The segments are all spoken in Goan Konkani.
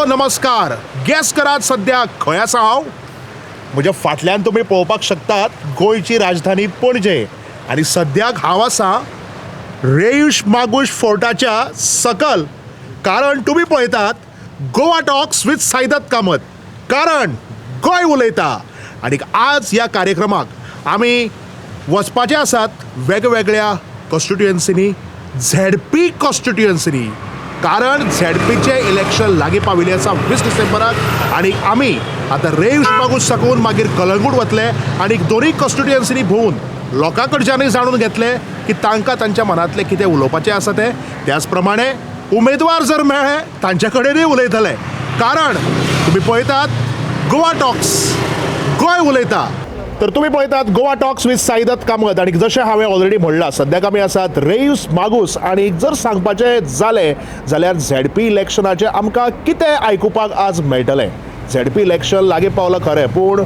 नमस्कार. गॅस करात सद्या खंय आसा हांव. म्हज्या फाटल्यान तुमी पळोवपाक शकतात गोंयची राजधानी पणजे आनी सद्याक हांव आसा रेयुश मागूश फोर्टाच्या सकल, कारण तुमी पळयतात गोवा टॉक्स विथ साईदत्त कामत, कारण गोंय उलयता. आनी आज ह्या कार्यक्रमाक आमी वचपाचे आसात वेगवेगळ्या कॉन्स्टिट्युएन्सीनी, झेडपी कॉन्स्टिट्युएन्सीनी, कारण झेडपीचें इलेक्शन लागीं पाविल्लें आसा 20 डिसेंबराक. आनी आमी आतां रेयुश मागूश साकून मागीर कलंगूट वतले आनी दोनूय कॉन्स्टिट्युएन्सीनी भोंवून लोकां कडच्यानूय जाणून घेतले की तांकां तांच्या मनांतलें कितें उलोवपाचें आसा तें. त्याच प्रमाणे उमेदवार जर मेळ्ळे तांचे कडेनूय उलयतले, कारण तुमी पळयतात गोवा टॉक्स, गोंय उलयता. तर तुमी पळयतात गोवा टॉक्स विथ साईदत्त कामत. आनी जशें हांवें ऑलरेडी म्हणलां, सद्याक आमी आसात रेयुस मागूस. आनी जर सांगपाचें जालें जाल्यार झेडपी इलेक्शनाचें आमकां कितें आयकुपाक आज मेळटलें. झेडपी इलेक्शन लागीं पावलां खरें, पूण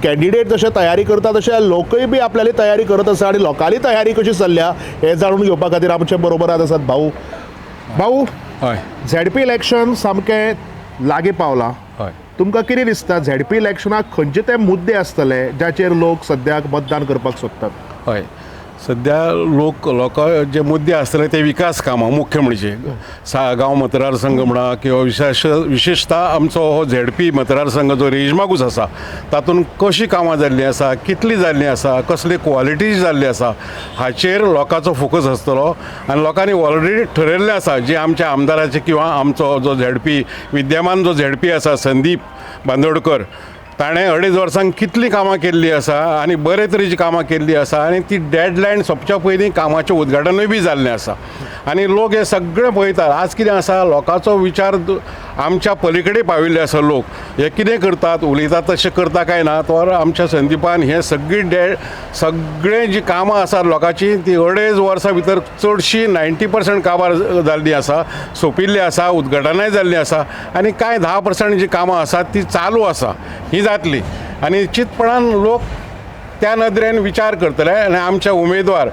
कॅन्डिडेट जशे तयारी करता तशे लोकय बी आपल्याली तयारी करत आसा. आनी लोकांली तयारी कशी चल्ल्या हें जाणून घेवपा खातीर आमचे बरोबर आज आसात भाऊ. भाऊ, हय. झेडपी इलेक्शन सामकें लागीं पावलां. हय. तुमकां कितें दिसता, झेडपी इलेक्शनाक खंयचे ते मुद्दे आसतले जाचेर लोक सद्याक मतदान करपाक सोदतात? हय, सद्या लोकां जे मुद्दे आसतले ते विकास कामां मुख्य म्हणजे साळगांव मतदारसंघ म्हणा किंवा विशेषतः आमचो हो झेडपी मतदारसंघ जो रेईश मागूस आसा तातूंत कशीं कामां जाल्लीं आसा, कितलीं जाल्लीं आसा, कसली क्वॉलिटी जाल्ली आसा हाचेर लोकांचो फोकस आसतलो. आनी लोकांनी ऑलरेडी ठरयल्लें आसा जे आमच्या आमदाराचे किंवा आमचो जो झेडपी विद्यमान जो झेडपी आसा संदीप बांदोडकर, ताणें अडेज वर्सांक कितलीं कामां केल्लीं आसा आनी बरे तरेचीं कामां केल्लीं आसा आनी ती डेडलायन सोंपच्या पयलीं कामाचें उद्घाटनूय बी जाल्लें आसा. आनी लोक हे सगळें पळयतात. आज कितें आसा, लोकांचो विचार आमच्या पलीकडे पाविल्ले आसा. लोक हे कितें करतात, उलयतात तशें करता काय ना, तर आमच्या संदीपान हे सगळी सगळें जी कामां आसात लोकांची ती अडेज वर्सां भितर चडशीं 90% काबार जाल्लीं आसा, सोंपिल्लीं आसा, उद्घाटनाय जाल्लीं आसा आनी कांय 10% जी कामां आसात ती चालू आसा, ही जातली. आनी निश्चितपणान लोक त्या नदरेन विचार करतले. आनी आमचे उमेदवार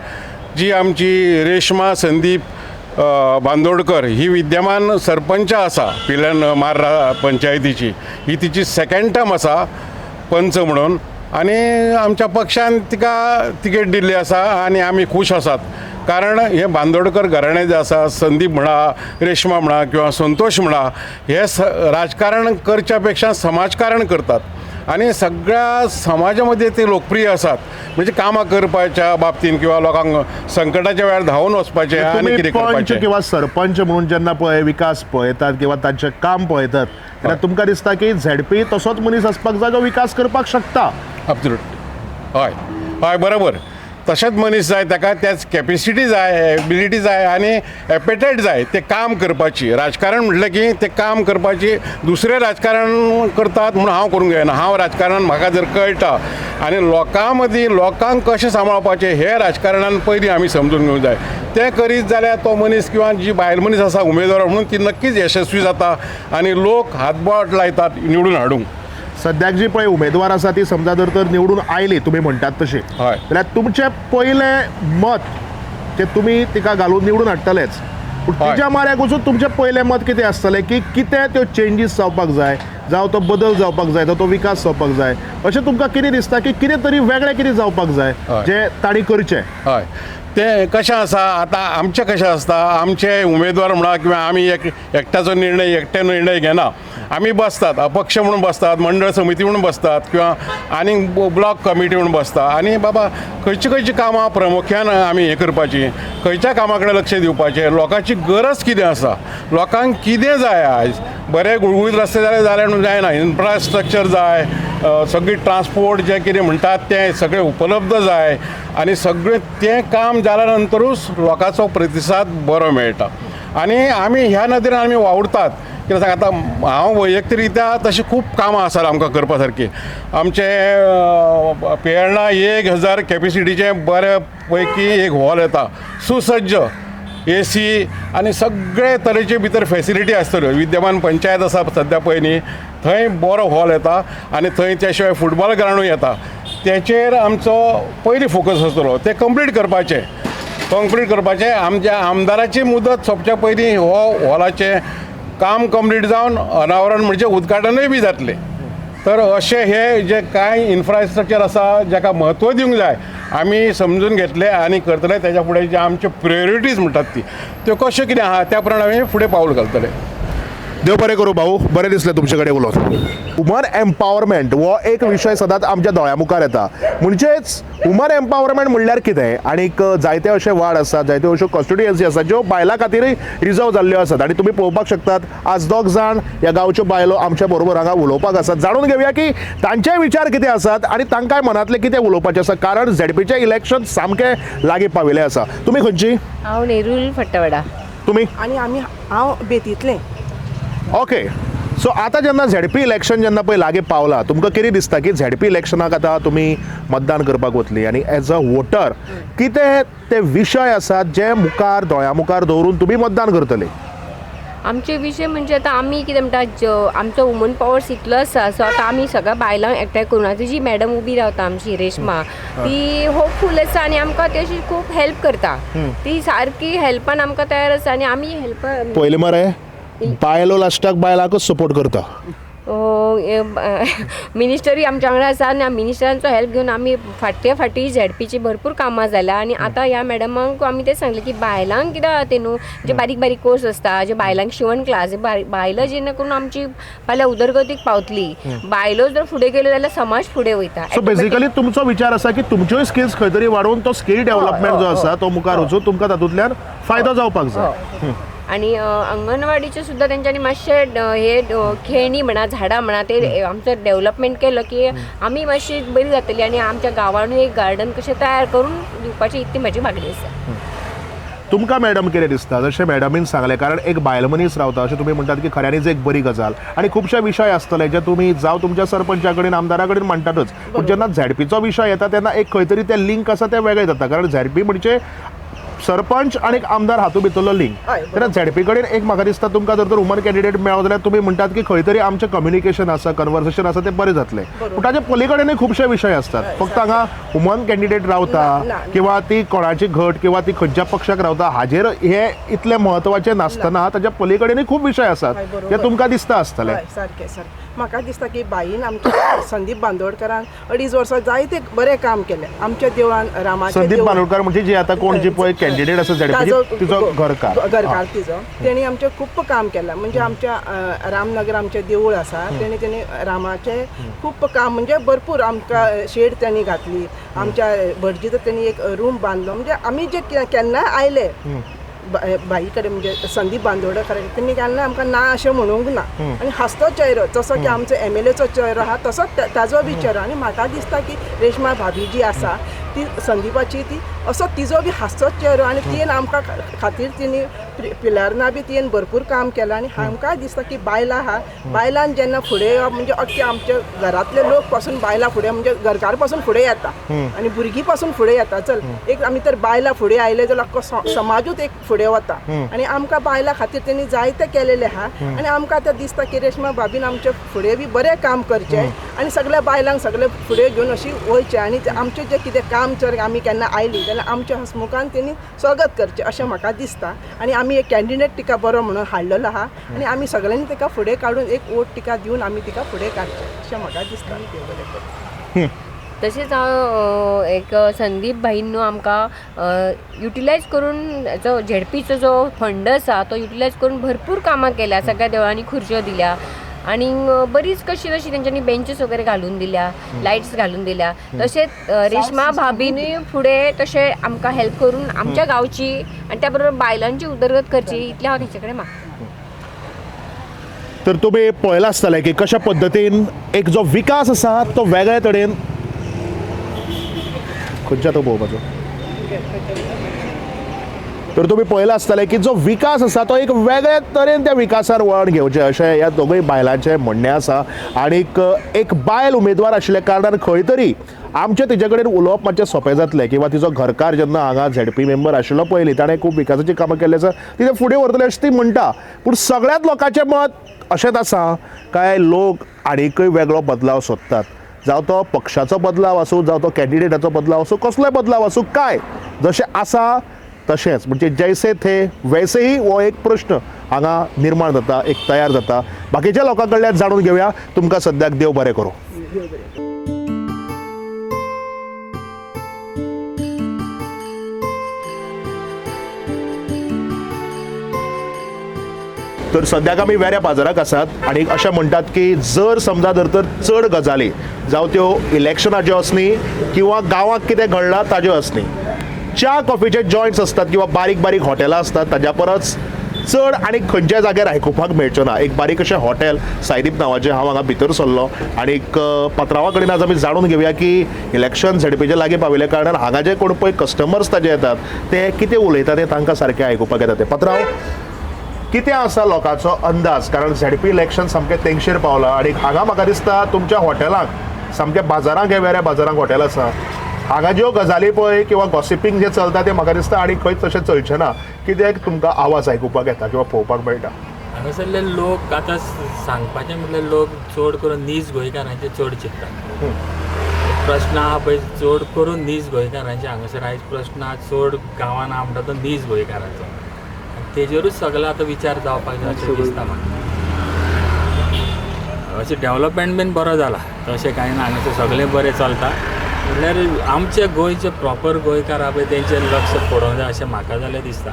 जी आमची रेश्मा संदीप बांदोडकर ही विद्यमान सरपंच आसा पिलन मार्रा पंचायतीची, ही तिची सेकंड टर्म आसा पंच म्हणून आनी आमच्या पक्षान तिका तिकेट दिल्ली आसा आनी आमी खूश आसात, कारण हे बांदोडकर घराणें जें आसा, संदीप म्हणा, रेश्मा म्हणा किंवा संतोष म्हणा, हे राजकारण करच्या पेक्षा समाजकारण करतात आनी सगळ्या समाजा मदीं ते लोकप्रिय आसात. म्हणजे कामां करपाच्या बाबतीन किंवा लोकांक संकटाच्या वेळार धांवून वचपाचें आनी तुमी कितें पंच करपाचें. किंवा सरपंच म्हणून जेन्ना पळय विकास पळयतात किंवा तांचें काम पळयतात तेन्ना तुमकां दिसता की झेडपी तसोच मनीस आसपाक जाय जो विकास करपाक शकता? अब्सोल्युटली, हय हय, बरोबर. तशेंच मनीस जाय ताका, त्याच कॅपेसिटी जाय, एबिलिटी जाय आनी एपेटायट जाय तें काम करपाची. राजकारण म्हटलें की तें काम करपाची. दुसरें राजकारण करतात म्हूण हांव करूंक जायना. हांव राजकारण म्हाका जर कळटा आनी लोकां मदीं लोकांक कशें सांबाळपाचें हें राजकारणान पयलीं आमी समजून घेवंक जाय. तें करीत जाल्यार तो मनीस किंवा जी बायल मनीस आसा उमेदवार म्हणून ती नक्कीच यशस्वी जाता आनी लोक हातबोट लायतात निवडून हाडूंक. सद्याक जी पळय उमेदवार आसा ती समजा जर तर निवडून आयली तुमी म्हणटात तशी, जाल्यार तुमचें पयलें मत जें तुमी तिका घालून निवडून हाडटलेच, पूण तिच्या माऱ्याक वचून तुमचें पयलें मत कितें आसतलें की कितें त्यो चेंजीस जावपाक जाय, जावं तो बदल जावपाक जाय, जावं तो विकास जावपाक जाय, अशें तुमकां कितें दिसता की कितें तरी वेगळें कितें जावपाक जाय जें तांणी करचें? हय, तें कशें आसा, आतां आमचें कशें आसता, आमचे उमेदवार म्हणा किंवा आमी एकट्याचो निर्णय एकटे निर्णय घेना. आमी बसतात, अपक्ष म्हणून बसतात, मंडळ समिती म्हणून बसतात किंवा आनीक ब्लॉक कमिटी म्हणून बसता आनी बाबा खंयची खंयची कामां प्रामुख्यान आमी हें करपाची, खंयच्या कामा कडेन लक्ष दिवपाचें, लोकांची गरज कितें आसा, लोकांक कितें जाय. आयज बरे गुळगुळीत रस्ते जाले जाल्यार म्हणून जायना, इन्फ्रास्ट्रक्चर जाय, सगळी ट्रान्सपोर्ट जें कितें म्हणटात तें सगळें उपलब्ध जाय आनी सगळें तें काम जाल्या नंतरूच लोकांचो प्रतिसाद बरो मेळटा. आनी आमी ह्या नदरेन आमी वावुरतात. कितें सांग, आतां हांव वैयक्तिकरित्या तशीं खूब कामां आसात आमकां करपा सारकीं. आमचें पेडणा 1000 कॅपेसिटीचें बरे पैकी एक हॉल येता, सुसज्ज एसी आनी सगळे तरेचे भितर फेसिलिटी आसतल्यो. विद्यमान पंचायत आसा सद्या पळय न्ही, थंय बरो हॉल येता आनी थंय त्या शिवाय फुटबॉल ग्रावंडूय येता. तेचेर आमचो पयलीं फोकस आसतलो, तें कंप्लीट करपाचें, कंप्लीट करपाचें. आमच्या आमदाराची मुदत सोंपच्या पयलीं हो हॉलाचें काम कंप्लीट जावन अनावरण म्हणजे उद्घाटनूय बी जातलें. तर अशें हे जे कांय इन्फ्रास्ट्रक्चर आसा जाका म्हत्व दिवंक जाय आमी समजून घेतले आनी करतले. तेज्या फुडें जे आमच्यो प्रियोरिटीज म्हणटात ती त्यो कश्यो कितें आहा त्या प्रमाणे आमी फुडें पावल घालतले. देव बरें करूं भाऊ, बरें दिसलें तुमचे कडेन उलोवन. वुमन एम्पावरमेंट हो एक विशय सदांच आमच्या दोळ्या मुखार येता. म्हणजेच वुमन एम्पावरमेंट म्हणल्यार कितें, आनीक जायते अशे वार्ड आसात, जायत्यो अश्यो कॉन्स्टिट्युएन्सी आसात ज्यो बायलां खातीरय रिजर्व जाल्ल्यो आसात. आनी तुमी पळोवपाक शकतात आज दोग जाण ह्या गांवच्यो बायलो आमच्या बरोबर हांगा उलोवपाक आसात. जाणून घेवया की तांचे विचार कितें आसात आनी तांकांय मनांतलें कितें उलोवपाचें आसा, कारण झेडपीचें इलेक्शन सामकें लागीं पाविल्लें आसा. तुमी खंयची? हांव नेरूल फट्टवाडा. तुमी? आनी आमी हांव बेतींतलें. ओके, सो आतां जेन्ना झेडपी इलेक्शन जेन्ना पळय लागीं पावला, तुमकां कितें दिसता की झेडपी इलेक्शनाक आतां तुमी मतदान करपाक वतली आनी एज अ वोटर कितें ते विशय आसात जे मुखार दोळ्या मुखार दवरून तुमी मतदान करतले? आमचे विशय म्हणजे आतां आमी कितें म्हणटा, आमचो वुमन पावर्स इतलो आसा, सो आतां आमी सगळ्या बायलांक एकठांय करून आतां जी मॅडम उबी रावता आमची रेश्मा, ती होपफूल आसा आनी आमकां ती अशी खूब हेल्प करता. ती सारकी हेल्पान आमकां तयार आसा आनी आमी हेल्प पयलीं मरे बायलो लास्टाक बायलांकूच सपोर्ट करता. मिनिस्टरूय आमच्या वांगडा आसा आनी मिनिस्टरांचो हेल्प घेवन आमी फाटल्या फाटीं झेडपीची भरपूर कामां जाल्या. आनी आतां ह्या मॅडमांक आमी तें सांगलें की बायलांक कितें जाता न्हू, जे बारीक बारीक कोर्स आसता, जे बायलांक शिवण क्लास, बायलां जेणे करून आमची फाल्यां उदरगतीक पावतली. बायलो जर फुडें गेल्यो जाल्यार समाज फुडें वयता. सो बेसिकली तुमचो विचार आसा की तुमच्योय स्किल्स खंय तरी वाडोवन तो स्कील डेव्हलपमेंट जो आसा तो मुखार वचून तुमकां तातूंतल्यान फायदो जावपाक जाय. आनी अंगणवाडीचे सुद्दां तेंच्यांनी मातशें हे खेळणी म्हणा, झाडां म्हणा, ते आमचो डेव्हलपमेंट केलो की आमी मातशी बरी जातली आनी आमच्या गांवानूय एक गार्डन कशें तयार करून दिवपाची इतली म्हजी मागणी आसा. तुमकां मॅडम कितें दिसता, जशें मॅडमीन सांगलें, कारण एक बायल मनीस रावता अशें तुमी म्हणटात की खऱ्यांनीच एक बरी गजाल आनी खुबशे विशय आसतले जे तुमी जावं तुमच्या सरपंचा कडेन आमदारा कडेन म्हणटातच, पूण जेन्ना झेडपीचो विशय येता तेन्ना एक खंय तरी तें लिंक आसा तें वेगळें जाता, कारण झेडपी म्हणजे सरपंच आनी आमदार हातूंत भितरलो लिंक. तेन्ना झेडपी कडेन एक म्हाका दिसता तुमकां जर तर वुमन कॅन्डिडेट मेळ्ळो जाल्यार तुमी म्हणटात की खंय तरी आमचें कम्युनिकेशन आसा, कन्वर्सेशन आसा तें बरें जातलें. पूण ताचे पली कडेनूय खुबशे विशय आसतात. फक्त हांगा वुमन कॅन्डिडेट रावता किंवा ती कोणाची घट किंवा ती खंयच्या पक्षाक रावता हाजेर हे इतलें म्हत्वाचें नासतना ताच्या पली कडेनूय खूब विशय आसात जे तुमकां दिसता आसतले. सारकें सारकें म्हाका दिसता की बाईन आमच्या संदीप बांदोडकरान 2.5 वर्सां जायते बरें काम केलें आमच्या देवळान. रामाचें संदीप बांदोडकर म्हणजे जी आतां कोण जी पळय कॅन्डिडेट आसा झेडपीची तिचो घरकार, घरकार तिचो, तेणी आमचें खूब काम केलां. म्हणजे आमच्या रामनगर आमचें देवूळ आसा, तेणी तेणी रामाचें खूब काम म्हणजे भरपूर आमकां शेड तेणी घातली, आमच्या भटजीचो तेणी एक रूम बांदलो. म्हणजे आमी जे केन्नाय आयले बाई कडेन म्हणजे संदीप बांदोडकर तेणी केन्ना आमकां ना अशें म्हणूंक ना. आनी हांसतो चेहरो, जसो की आमचो एमएलएचो चेहरो आहा तसोच ताजो बी चेहरो. आनी म्हाका दिसता की रेश्मा भाभी जी आसा ती संदीपाची ती असो तिजो बी हांसतोच चेहरो आनी तियेन आमकां खातीर तिणी पिलारना बी तियेन भरपूर काम केलां. आनी आमकांय दिसता की बायलां आहा, बायलान जेन्ना फुडें येवप म्हणजे अख्खे आमच्या घरांतले लोक पासून बायलां फुडें म्हणजे घरकार पासून फुडें येता आनी भुरगीं पासून फुडें येता. चल एक आमी तर बायलां फुडें आयले जाल्यार अख्खो समाजूच एक फुडें वता. आनी आमकां बायलां खातीर तेणी जायतें केलेलें आहा आनी आमकां आतां दिसता की रेश्मा भाभीन आमचे फुडें बी बरें काम करचें आनी सगळ्या बायलांक सगळें फुडें घेवन अशी वयचें. आनी आमचें जें कितें काम जर आमी केन्ना आयलीं जाल्यार आमच्या हसमुखान तेणी स्वागत करचें अशें म्हाका दिसता. आनी आमी एक कॅन्डिडेट तिका बरो म्हणून हाडलेलो आहा आनी आमी सगळ्यांनी तिका फुडें काडून एक वोट तिका दिवन आमी तिका फुडें काडचें अशें म्हाका दिसता. बरें. तशेंच हांव एक संदीप भाईन न्हू आमकां युटिलायज करून जो झेडपीचो जो फंड आसा तो युटिलायज करून भरपूर कामां केल्या. सगळ्या देवळांनी खुर्च्यो दिल्या आनी बरीच कशी कशी तेंच्यांनी बेंचीस वगैरे घालून दिल्या, लायट्स घालून दिल्या. तशेंच रेश्मा भाभीनूय फुडें तशें आमकां हेल्प करून आमच्या गांवची आनी त्या बरोबर बायलांची उदरगत करची इतलें हांव तेंचे कडेन मागता. तर तुमी पळयलां आसतलें की कशा पद्दतीन एक जो विकास आसा तो वेगळे तरेन खंयच्या तो पळोवपाचो. तर तुमी पळयलां आसतलें की जो विकास आसा तो एक वेगळे तरेन त्या विकासार वळण घेवचें अशें ह्या दोगूय बायलांचें म्हणणें आसा. आनीक एक बायल उमेदवार आशिल्ल्या कारणान खंय तरी आमचें तिचे कडेन उलोवप मातशें सोंपें जातलें किंवा तिचो घरकार जेन्ना हांगा झेडपी मेंबर आशिल्लो पयलीं ताणें खूब विकासाचीं कामां केल्लीं आसा, तिचें फुडें व्हरतलें अशें ती म्हणटा. पूण सगळ्यात लोकांचें मत अशेंच आसा काय लोक आनीकय वेगळो बदलाव सोदतात, जावं तो पक्षाचो बदलाव आसूं, जावं तो कॅन्डिडेटाचो बदलाव आसूं, कसलोय बदलाव आसूं, काय जशें आसा तशेंच म्हणजे जैसे थे वैसे ही हो एक प्रश्न हांगा निर्माण जाता, एक तयार जाता. बाकीच्या लोकां कडल्यान जाणून घेवया. तुमकां सद्याक देव बरें करूं. देव बरें. तर सद्याक आमी वेऱ्या बाजाराक आसात आनी अशें म्हणटात की जर समजा जर तर चड गजाली जावं त्यो इलेक्शनाच्यो आसनी किंवा गांवांत कितें घडलां ताज्यो आसनी, च्या कॉफीचे जॉयंट्स आसतात किंवा बारीक बारीक हॉटेलां आसतात ताज्या परस चड आनी खंयच्या जाग्यार आयकुपाक मेळच्यो ना. एक बारीक अशें हॉटेल सायदीप नांवाचें, हांव हांगा भितर सरलो आनीक पात्रांवा कडेन आज आमी जाणून घेवया की इलेक्शन झेडपीच्या लागीं पाविल्ल्या कारणान हांगा जे कोण पळय कस्टमर्स ताजे येतात ते कितें उलयतात ते तांकां सारकें आयकुपाक येता. ते पात्रांव, कितें आसा लोकांचो अंदाज? कारण झेडपी इलेक्शन सामकें तेंगशेर पावलां आनी हांगा म्हाका दिसता तुमच्या हॉटेलाक सामकें बाजारांक, हे वेऱ्या बाजारांक हॉटेल आसा, हांगा ज्यो गजाली पळय किंवा गॉसिपींग जें चलता तें म्हाका दिसता आनी खंयच तशें चलचें ना. कित्याक तुमकां आवाज आयकुपाक येता किंवा पळोवपाक मेळटा? हांगासरले लोक आतां सांगपाचें म्हटल्यार लोक चड करून नीज गोंयकारांचे चड चिंततात. प्रश्न आहा पळय चड करून नीज गोंयकारांचे हांगासर आयज प्रश्न आहा चड गांवान आहा म्हणटा तो नीज गोंयकारांचो, तेजेरूच सगळो आतां विचार जावपाक जाय अशें दिसता म्हाका. अशें डेवलपमेंट बीन बरो जाला तशें कांय ना, हांगासर सगळें बरें चलता. म्हणल्यार आमचे गोंयचे प्रॉपर गोंयकार आहा पळय तेंचेर लक्ष पडोवंक जाय अशें म्हाका जाल्यार दिसता.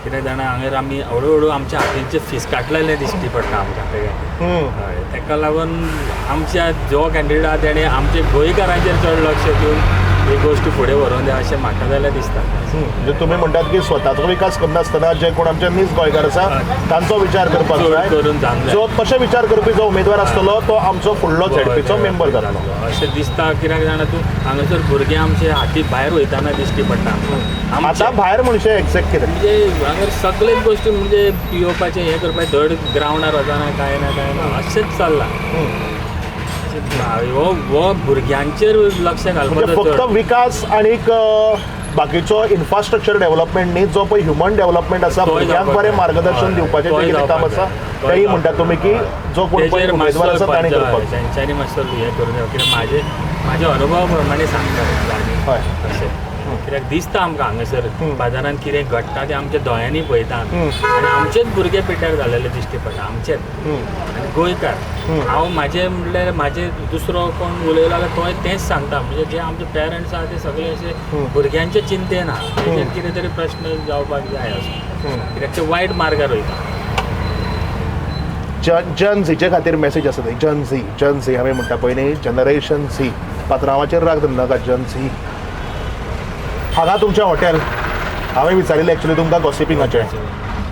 कित्याक जाणा हांगार आमी हळू हळू आमच्या हातींचे फिसकाटलेले दिश्टी पडटा आमकां. हय, ताका लागून आमच्या जो कॅन्डिडेट आहा तेणें आमच्या गोंयकारांचेर चड लक्ष दिवन ही गोश्ट फुडें व्हरोंक जाय अशें म्हाका जाल्यार दिसता. म्हणजे तुमी म्हणटात की स्वताचो विकास करनासतना जे कोण आमचे नीज गोंयकार आसा तांचो विचार करपाक जाय, करून जावंक जाय. जो तशे विचार करपी जो उमेदवार आसतलो तो आमचो फुडलो झेडपीचो मेंबर जातलो अशें दिसता. कित्याक जाणा तूं, हांगासर भुरगे आमचे हाती भायर वयतना दिश्टी पडटा. आतां भायर म्हणचे एक्झॅक्ट कितें? म्हणजे हांगासर सगळेच गोश्टी म्हणजे पियोवपाचें हें करपाचें, धड ग्रावंडार वचना कांय ना कांय ना अशेंच चल्लां. हो भुरग्यांचेर लक्ष घालपाचो फक्त विकास आनीक बाकीचो इन्फ्रास्ट्रक्चर डेव्हलपमेंट न्ही, जो पळय ह्युमन डेव्हलपमेंट आसा, भुरग्यांक बरें मार्गदर्शन दिवपाचें जें कितें काम आसा तेंय म्हणटा तुमी की जो कोण पळय उमेदवार आसा ताणें करपाक. तेंच्यांनी मातसो हें करून जाय. कित्याक म्हाजे म्हाजे अनुभवा प्रमाणे सांगता अशें, कित्याक दिसता आमकां हांगासर बाजारांत कितें घडटा तें आमच्या दोळ्यांनी पळयता आमी, आनी आमचेच भुरगे पेट्यार जालेले दिश्टी पडटा आमचेच. आनी गोंयकार हांव म्हाजे म्हणल्यार म्हाजे दुसरो कोण उलयलो जाल्यार तोय तेंच सांगता. म्हणजे जे आमचे पेरंट्स आहा ते सगळे अशे भुरग्यांचे चिंतेन आहा, तेजेर कितें तरी प्रश्न जावपाक जाय असो, कित्याक ते वायट मार्गार वयता. जन झीचे खातीर मॅसेज आसा ती, जन झी, जन झी आमी म्हणटा पळय न्ही, जनरेशन झी. पात्रांवाचेर राग धरनाका, जन झी. हांगा तुमचें हॉटेल हांवें विचारिल्लें एक्चुली तुमकां गॉसिपिंगाचें,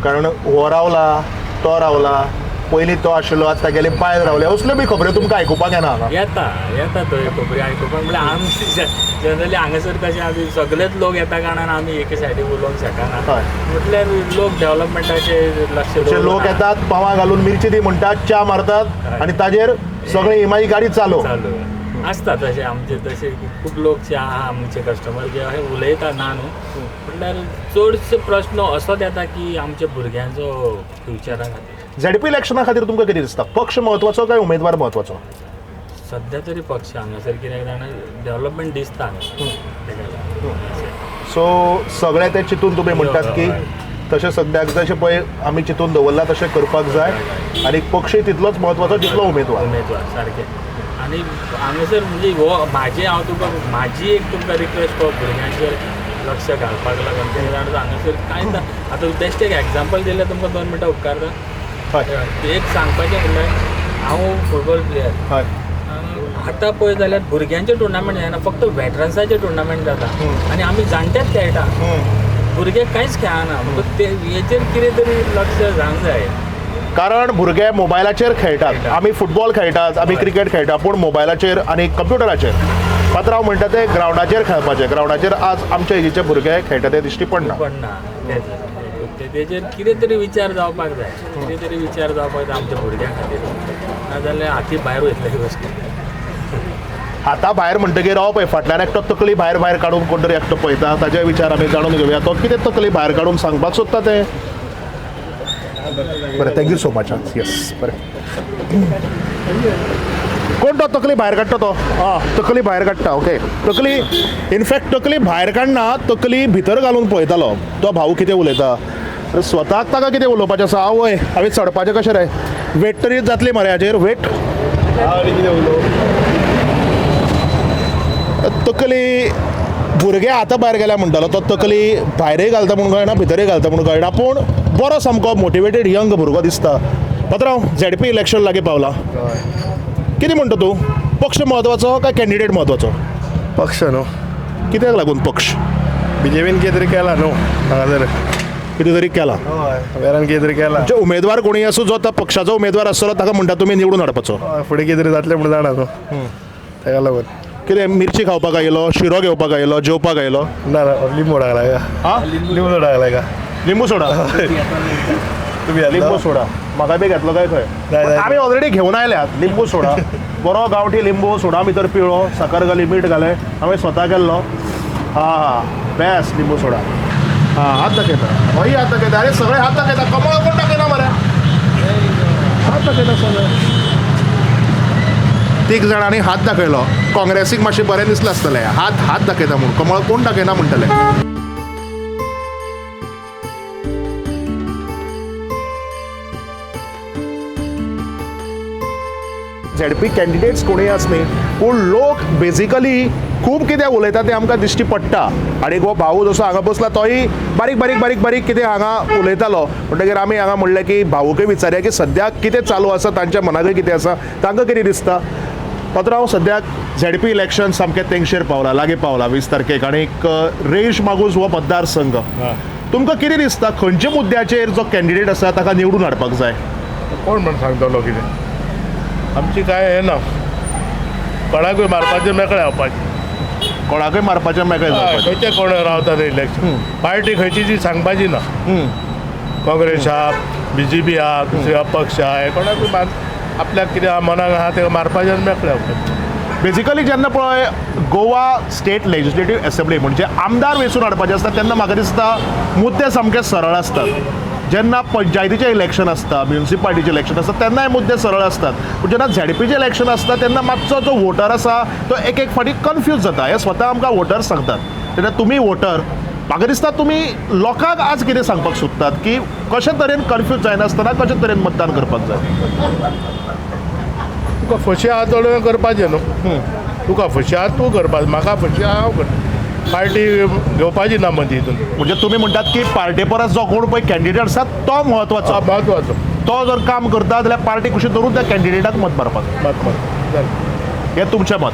कारण हो रावला तो रावला, पयलीं तो आशिल्लो आतां तागेली बायल रावल्या, असल्यो बी खबऱ्यो तुमकां आयकुपाक येना हांगा? येता येता थंय खबरी आयकुपाक. म्हणल्यार आमी जनरली हांगासर कशें आमी सगळेच लोक येता कारणान आमी एके सायडीक उलोवंक शकना. म्हटल्यार लोक डेवलपमेंटाचेर लक्ष अशे लोक येतात, पावां घालून मिरची दी म्हणटात, च्या मारतात आनी ताजेर सगळी इमाई गाडी चालू चालू आसता. तशें आमचे तशे खूब लोक जे आहा आमचे कस्टमर जे अशें उलयता ना न्हू, म्हणल्यार चडसो प्रश्न असोच येता की आमच्या भुरग्यांचो फ्युचरा खातीर. झेडपी इलेक्शना खातीर तुमकां कितें दिसता, पक्ष म्हत्वाचो काय उमेदवार म्हत्वाचो? सद्या तरी पक्ष हांगासर कित्याक जाणा डेवलपमेंट दिसता हांगा. सो सगळें तें चिंतून तुमी म्हणटात की तशें सद्याक जशें पळय आमी चिंतून दवरलां तशें करपाक जाय आनी पक्षूय तितलोच म्हत्वाचो जितलो उमेदवार. उमेदवार सारकें. आनी हांगासर म्हणजे हो म्हाजी हांव तुका म्हाजी एक तुमकां रिक्वेस्ट भुरग्यांचेर लक्ष घालपाक लागून, कित्याक हांगासर कांय ना. आतां बेस्ट एक एग्जाम्पल दिल्यार तुमकां 2 मिनटां उपकारता. एक सांगपाचें म्हणल्यार हांव फुटबॉल प्लेयर, आतां पळय जाल्यार भुरग्यांचे टुर्नामेंट जायना, फक्त वेटरन्साचे टुर्नामेंट जाता आनी आमी जाणटेच खेळटा, भुरगे कांयच खेळना. ते हेचेर कितें तरी लक्ष जावंक जाय, कारण भुरगे मोबायलाचेर खेळटात. आमी फुटबॉल खेळटात, आमी क्रिकेट खेळटा, पूण मोबायलाचेर आनी कंप्युटराचेर. पात्रांव म्हणटा ते ग्रावंडाचेर खेळपाचें, ग्रावंडाचेर आज आमच्या एजीचे भुरगे खेळटा ते दिश्टी पडना. पडना तेजेर कितें तरी विचार जावपाक जाय, कितें तरी विचार जावपाक जाय आमच्या भुरग्यां खातीर, नाजाल्यार हाती भायर वयतले गोश्टी. हाता भायर म्हणटकीर राव पळय फाटल्यान एकटो तकली भायर भायर काडून कोण तरी एकटो पळयता, ताजे विचार आमी जाणून घेवया. तो कितें तकली भायर काडून सांगपाक सोदता तें. बरें, thank you so much. Yes, बरें. कोण तो तकली भायर काडटा तो? आं, तकली भायर काडटा. ओके, तकली इनफॅक्ट तकली भायर काडना, तकली भितर घालून पळयतालो तो भाऊ कितें उलयता. स्वताक ताका कितें उलोवपाचें आसा. आवय, हांवें चडपाचें कशें रे? वेट तरी जातली मरे हाजेर. वेट तकली भुरगे आतां भायर गेल्या म्हणटालो तो, तकली भायरय घालता म्हूण कळना, भितरय घालता म्हूण कळना, पूण बरो सामको मोटिवेटेड यंग भुरगो दिसता. पात्रांव, झेडपी इलेक्शन लागीं पावलां, कितें म्हणटा तूं? पक्ष म्हत्वाचो काय कॅन्डिडेट म्हत्वाचो? पक्ष न्हू. कित्याक लागून पक्ष? बीजेपीन कितें तरी केलां न्हू हांगासर. कितें तरी केलां? हय, वेरान कितें तरी केलां. म्हणजे उमेदवार कोणूय आसूं, जो त्या पक्षाचो उमेदवार आसतलो ताका म्हणटा तुमी निवडून हाडपाचो. हय, फुडें कितें तरी जातलें म्हूण जाणा न्हू, ताका लागून. कितें मिरची खावपाक आयलो, शिरो घेवपाक आयलो, जेवपाक आयलो? ना ना, लिंबू टाकला का? हा, लिंबू टाकला का? लिंबू सोडा. तुमी घातलो? लिंबू सोडा म्हाका बी घेतलो काय खंय? जाय. आमी ऑलरेडी घेवन आयल्यात लिंबू सोडा. बरो गांवठी लिंबू सोडा भितर पिळ्ळो, साकर घाली, मीठ घालें, हांवें स्वता केल्लो. हा हा, बेस्ट लिंबू सोडा. हा, हात दाखयता, हय हात दाखयता. अरे सगळे हात दाखयता, कमळ कोण दाखयना मरे? हात दाखयता सगळे. तीग जाणांनी हात दाखयलो. काँग्रेसीक मातशें बरें दिसलें आसतलें, हात हात दाखयता म्हूण, कमळ कोण दाखयना म्हणटले. झेडपी कॅन्डिडेट्स कोणूय आसनी, पूण लोक बेजिकली खूब कितें उलयता तें आमकां दिश्टी पडटा. आनी हो भाऊ जसो हांगा बसला तोय बारीक बारीक बारीक बारीक कितें हांगा उलयतालो. म्हणटगीर आमी हांगा म्हणलें की भाऊकय विचारया की सद्याक कितें चालू आसा, तांच्या मनाकय कितें आसा, तांकां कितें दिसता. पात्रांव, सद्याक झेडपी इलेक्शन सामकें तेंगशेर पावलां, लागीं पावलां 20 तारखेक, आनी रेईश मागूस हो मतदारसंघ. तुमकां कितें दिसता, खंयच्या मुद्द्याचेर जो कॅन्डिडेट आसा ताका निवडून हाडपाक जाय? कोण म्हण सांगतलो कितें? आमची काय हें ना, कोणाकूय मारपाचें मेकळें जावपाचें. कोणाकूय मारपाचें मेकळें जावपाचें. खंयचे कोण रावता ते इलेक्शन, पार्टी खंयची ती सांगपाची ना. काँग्रेस आहा, बीजेपी आहा, दुसरे अपक्ष आहा, कोणाकूय मार आपल्याक कितें आहा मनाक आहा तेका मारपाचें आनी मेकळें जावपाचें. बेजिकली जेन्ना पळय गोवा स्टेट लेजिस्लेटीव असेंब्ली म्हणजे आमदार वेंचून हाडपाचे आसता तेन्ना म्हाका दिसता मुद्दे सामके सरळ आसतात. जेन्ना पंचायतीचें इलेक्शन आसता, म्युनिसिपालिटीचें इलेक्शन आसता तेन्नाय मुद्दे सरळ आसतात, पूण जेन्ना झेडपीचें इलेक्शन आसता तेन्ना मातसो जो वोटर आसा तो एक एक फावटी कन्फ्यूज जाता. हें स्वता आमकां वोटर्स सांगतात. तेन्ना तुमी वोटर, म्हाका दिसता तुमी लोकांक आज कितें सांगपाक सोदतात की कशे तरेन कन्फ्यूज जायनासतना कशे तरेन मतदान करपाक जाय? तुका फशी आहा तो करपाचें न्हू, तुका फशी आहा तूं करपाचें, म्हाका फशी आहा हांव करता. पार्टी घेवपाची ना मदीं हितून. म्हणजे तुमी म्हणटात की पार्टे परस जो कोण पळय कॅन्डिडेट आसा तो म्हत्वाचो. म्हत्वाचो. तो जर काम करता जाल्यार पार्टी कुशीक दवरून त्या कॅन्डिडेटाक मत मारपाक. मत मारपाक. हें तुमचें मत.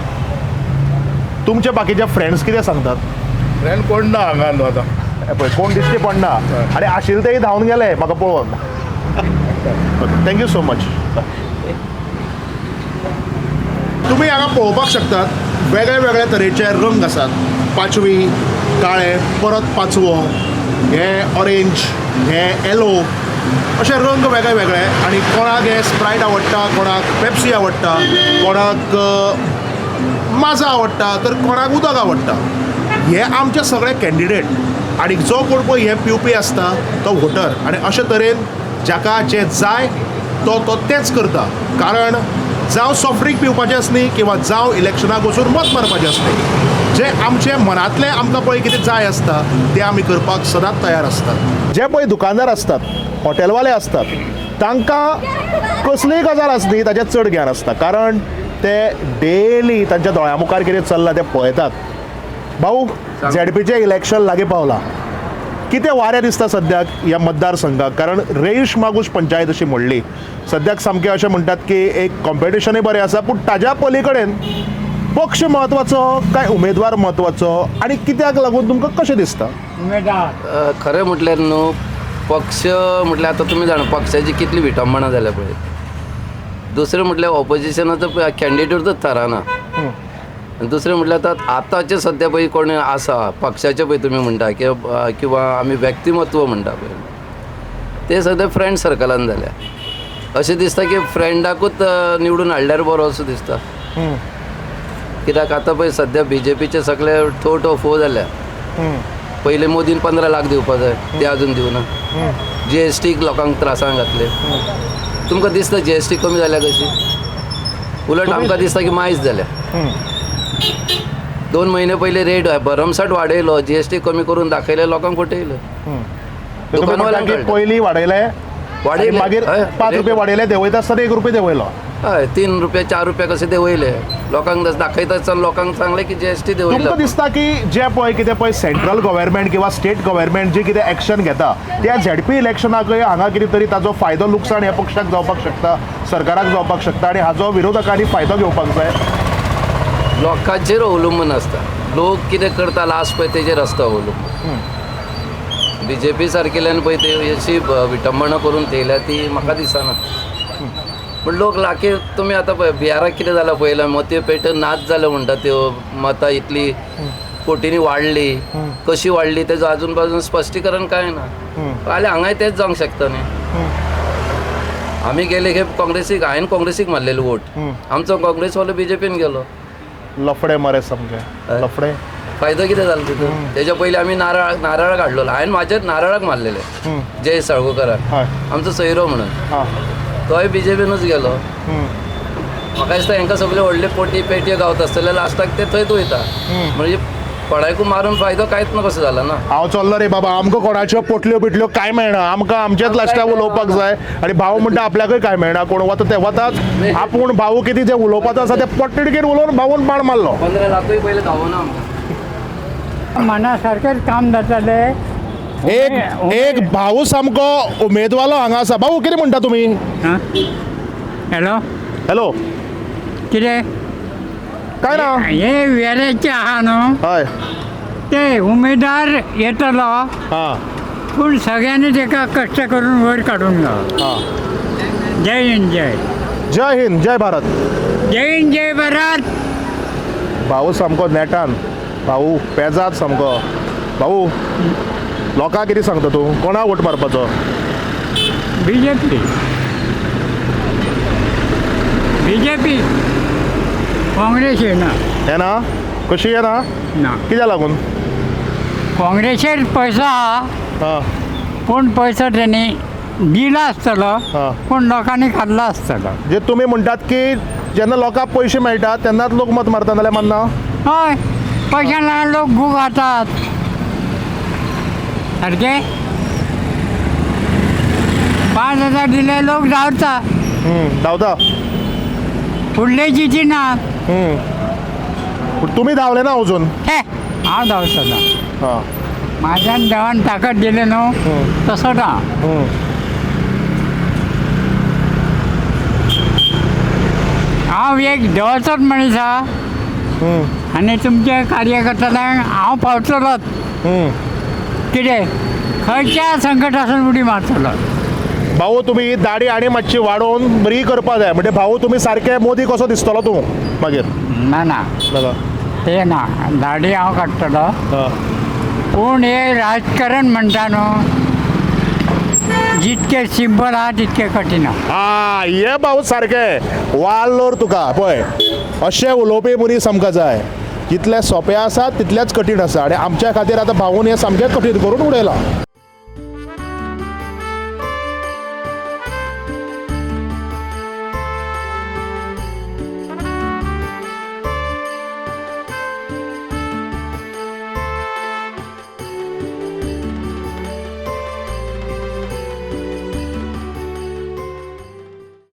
तुमचे बाकीचे फ्रेंड्स कितें सांगतात? फ्रेंड कोण ना हांगा न्हू आतां. पळय कोण दिश्टी पडना आनी आशिल्ले तेय धांवन गेले म्हाका पळोवन. Thank you so much. तुमी हांगा पळोवपाक शकतात वेगळे वेगळे तरेचे रंग आसात. पांचवी, काळे, परत पांचवो, हे ऑरेंज, हे येलो, अशे रंग वेगळे वेगळे. आनी कोणाक हे स्प्रायट आवडटा, कोणाक पेप्सी आवडटा, कोणाक माजा आवडटा, तर कोणाक उदक आवडटा. हे आमचे सगळे कॅन्डिडेट आनी जो कोण पळय हे पिवपी आसता तो वोटर. आनी अशे तरेन जाका जें जाय तो तो तेंच करता. कारण जावं सॉफ्ट ड्रिंक पिवपाचें आसली किंवा जावं इलेक्शनाक वचून मत मारपाचें आसलें, जें आमचें मनांतलें आमकां पळय कितें जाय आसता तें आमी करपाक सदांच तयार आसतात. जे पळय दुकानदार आसतात, हॉटेलवाले आसतात, तांकां कसलीय गजाल आसली ताचें चड ज्ञान आसता, कारण ते डेली तांच्या दोळ्या मुखार कितें चल्लां तें पळयतात. भाऊ, झेडपीचें इलेक्शन लागीं पावलां, कितें वारें दिसता सद्याक ह्या मतदारसंघाक? कारण रेईश मागूश पंचायत अशी म्हणली सद्याक सामकें अशें म्हणटात की एक कॉम्पिटिशनूय बरें आसा, पूण ताज्या पली कडेन पक्ष म्हत्वाचो काय उमेदवार म्हत्वाचो आनी कित्याक लागून तुमकां कशें दिसता? खरें म्हटल्यार न्हू पक्ष म्हटल्यार आतां तुमी जाणा पक्षाची कितली विटंबणा जाल्या पळय. दुसरें म्हटल्यार ऑपोजिशनाचो कॅन्डिडेटूच थाराना. आनी दुसरें म्हटल्यार आतां आतांचे सद्या पळय कोण आसा पक्षाचे पळय तुमी म्हणटा किंवा आमी व्यक्तिमत्व म्हणटा पळय, ते सगळे फ्रेंड सर्कलान जाल्या. अशें दिसता की फ्रेंडाकूच निवडून हाडल्यार बरो असो दिसता. कित्याक आतां पळय सद्या बीजेपीचे सगळे ठो ठो फो जाल्या. पयलीं मोदीन 15 लाख दिवपा जाय, ते अजून दिवना. जीएसटीक लोकांक त्रासान घातले. तुमकां दिसता जीएसटी कमी जाल्या कशी? उलट आमकां दिसता की मायज जाल्या. 2 म्हयने पयलीं रेट भरमसाट वाडयलो, जीएसटी कमी करून दाखयले, लोकांक फटयले. दुकानवाल्यांक पयलीं वाडयले, वाडयले मागीर 5 रुपये वाडयले, देंवयता आसतना 1 रुपये देंवयलो. हय, 3 रुपया 4 रुपया कशे देंवयले लोकांक, दाखयता आसतना लोकांक सांगलें की जीएसटी देंवयला. तुमकां दिसता की जे पळय कितें पळय सेंट्रल गव्हर्मेंट किंवा स्टेट गव्हर्मेंट जे कितें एक्शन घेता त्या झेडपी इलेक्शनाकय हांगा कितें तरी ताजो फायदो लुकसाण ह्या पक्षाक जावपाक शकता, सरकाराक जावपाक शकता आनी हाजो विरोधकांनी फायदो घेवपाक जाय. लोकांचेर अवलंबून आसता, लोक कितें करता लास्ट पळय तेजेर आसता अवलंबून. बीजेपी सारकेल्यान पळय ते अशी विटंबणा करून थेयल्या ती म्हाका दिसना. पूण लोक लाकी तुमी आतां पळय बिहाराक कितें जालां पळयलां, मत्यो पेट नाच जाल्यो म्हणटा त्यो, मतां इतली कोटींनी वाडली, कशी वाडली तेजो आजून पासून स्पश्टीकरण कांय ना. फाल्यां हांगाय तेंच जावंक शकता न्ही. आमी गेले खेप काँग्रेसीक, हांवें काँग्रेसीक मारलेलो वोट, आमचो काँग्रेसवालो बीजेपीन गेलो. लफडे मरे सामके लफडे. फायदो कितें जालो तितून? तेज्या पयलीं आमी नारळ काडलेलो, हांवें म्हाजेच नारळाक मारलेले जय साळगांवकाराक, आमचो सोयरो म्हणून, तोय बीजेपीनूच गेलो. म्हाका दिसता हेंकां सगळे व्हडले पोटी पेटयो गावता आसतले, लास्टाक ते थंयच वयता. म्हणजे कोणाकूय मारून फायदो कांयच ना कसो जाला ना. हांव चल्लो रे बाबा, आमकां कोणाच्यो पोटल्यो बिटल्यो कांय मेळना, आमकां आमचेच लास्टाक उलोवपाक जाय. आनी भाऊ म्हणटा आपल्याकूय कांय मेळना, कोण वता ते वताच, आपूण भाऊ कितें जें उलोवपाचो आसा तें पोटतिडकीन उलोवन भाऊन बाण मारलो. 15 लाखूय पयले गावना आमकां. मना सारकेंच काम जातालें. एक भाऊ सामको उमेदवालो हांगा आसा. भाऊ कितें म्हणटा तुमी? हॅलो हॅलो, कितें काय ना हे वेरेचे आहा न्हू, हय ते उमेदवार येतलो, हां, पूण सगळ्यांनी तेका कश्ट करून वयर काडूंक जाय. जय हिंद. जय जय हिंद, जय भारत. जय हिंद, जय भारत. भाऊ सामको नेटान, भाऊ पेजात सामको. भाऊ लोकांक कितें सांगता तूं, कोणा वोट मारपाचो? बीजेपी, बीजेपी, काँग्रेस येना. येना? कशी येना? ना. कित्याक लागून? काँग्रेसीर पयसो आहा, पूण पयसो तेणी दिला आसतलो, पूण लोकांनी खाल्लो आसतलो. जे तुमी म्हणटात की जेन्ना लोकांक पयशे मेळटात तेन्नाच लोक मत मारता, नाल्यार मारना? हय, पयशां लागून लोक गू खातात सारके. 5,000 दिले लोक धांवता, धांवता, फुडले जिती ना. पूण तुमी धांवले ना अजून? हे हांव धांवचो ना, म्हाज्यान देवान ताकद दिले न्हू तसो ना. हांव एक देवाचोच मनीस आहा आनी तुमचे कार्यकर्त्यांक हांव पावतलोच. कितें खंयच्या संकटासून उडी मारतलो. भाऊ तुमी दाडी आनी मातशी वाडोवन बरी करपा जाय. म्हणजे भाऊ तुमी सारके मोदी कसो दिसतलो तूं मागीर. ना ना ते ना, दाडी हांव काडटलो. पूण हे राजकारण म्हणटा न्हू, जितके सिंपल आहा तितके कठीण आहा. आ हे भाऊ सारके वालोर तुका. पळय अशें उलोवपी मनीस आमकां जाय. जितले सोंपें आसा तितलेंच कठीण आसा आनी आमच्या खातीर आतां भाऊन हें सामकें कठीण करून उडयलां.